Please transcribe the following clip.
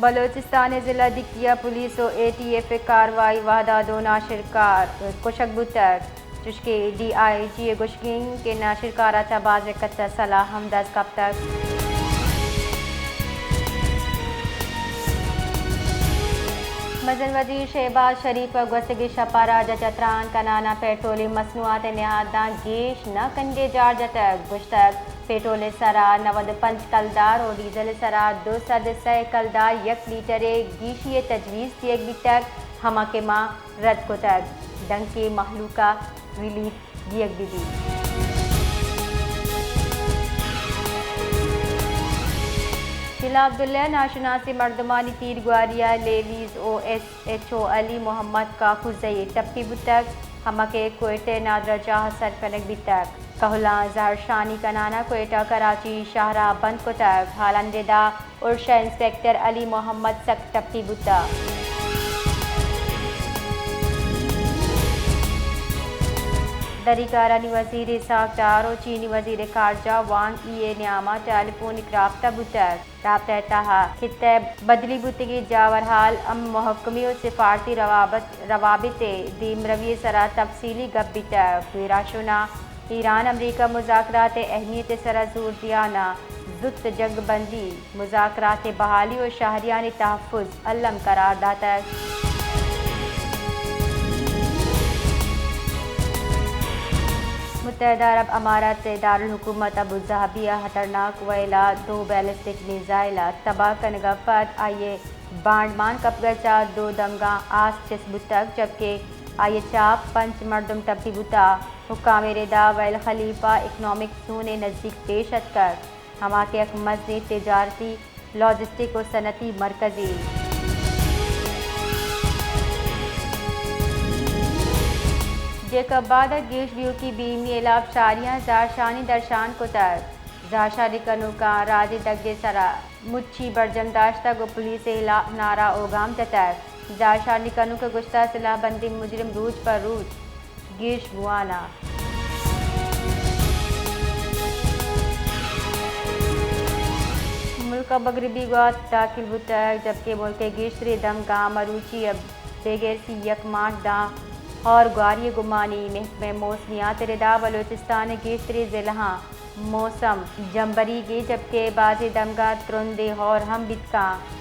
بلوچستان ءِ ضلع دکی ءَ پولیس ءُ اے ٹی ایف ءِ کاروائی ءِ وھد ءَ دو ناشرکار کشگ بوتگ، چوشکہ ڈی آئی جی ءِ گوشگ اِنت کہ ناشرکار ءَ چہ بازیں کچ ءِ سلاہ ھم دست کپتگ۔ مزن وزیر شہباز شریف ءَ گوستگیں شپ ءَ راج ءَ چہ تران کنان ءَ پیٹرول ءِ مصنوعات ءِ نہاداں گیش نہ کنگ ءِ جار جتگ، گوشتگ، پیٹرول ءِ سرا نود ءُ پنچ کلدار ءُ ڈیزل ءِ سرا دو سد ءُ سئے کلدار یک لیٹر ءِ گیشی ءِ تجویز دیگ بیتگ، ھما کہ ما رد کتگ، دانکہ مھلوک ءَ ریلیف دیگ بہ بیت۔ ضلع عبداللہ ءَ ناشناسیں مردمانی تیرگواری ءَ لیویز ءُ ایس ایچ او علی محمد کاکوزئی ٹپی بوتگ، ھما کہ کوئٹہ ءِ نادراہ جاہ ءَ سر کنگ بیتگ۔ کھلاں زھرشانی کنان ءَ کوئٹہ کراچی شھر ءَ بند کتگ۔ ھالاں ردا ارش ءِ انسپکٹر علی محمد سک ٹپی بوتگ۔ دری کارانی وزیر اسحاق ڈار ءُ چینی وزیر خارجہ وانگ ای ءِ نیام ءَ ٹیلی فونک رابطہ بوتگ۔ رابطہ ءِ تہ ءَ خطہ ءِ بدلی بوتگیں جاور حال، امن محکمی ءُ سفارتی روابط، روابط ءِ دیمروی ءِ سرا تفصیلی گپ بیتگ۔ ویراشون ءَ ایران امریکہ مذاکرات ءِ اہمیت ءِ سرا زور دیان ءَ زوت جنگ بندی، مذاکرات ءِ بحالی ءُ شہریانی تحفظ الم قرار داتگ۔ متحدہ عرب امارات ءِ دارالحکومت ابوظہبی ءَ خطرناک ویل ءَ دو بیلسٹک میزائل ءِ تباہ کنگ ءَ پد آئی ءِ بانڈ مان کپگ ءَ چہ دو دمگاں آس چست بوتگ، جبکہ آئی ءِ چہ پنچ مردم ٹپی بوتگ۔ حکام ءِ ردا ویل خلیفہ اکنامک زون ءِ نزیک پیش اتکگ، ہما کہ یک مزنیں تجارتی، لاجسٹک ءُ صنعتی مرکزے۔ جیکب آباد ءَ گیش بیوکی بیمی ءِ ہلاپ شاریاں زہرشانی درشان کتگ۔ زہرشانی کنوکاں راجی دگے سرا مچی برجم داشتگ ءُ پولیس ءِ ہلاپ نعرہ ءُ گام جتگ۔ زہرشانی کنوک ءَ گوشتگ، سلاہ بندیں مجرم روچ پہ روچ گیش بوان ءَ۔ ملک ءَ مغربی گوات داخل بوتگ، جبکہ ملک ءِ گیشتریں دمگاں مروچی ءَ بگیرسی یک مارچ داں ہور گواری ءِ گمانی۔ محکمہ موسمیات ءِ ردا بلوچستان ءِ گیشتریں ضلعاں موسم جمبریگیں، جبکہ بازیں دمگاں ترندیں ہور ہم بیت کنت۔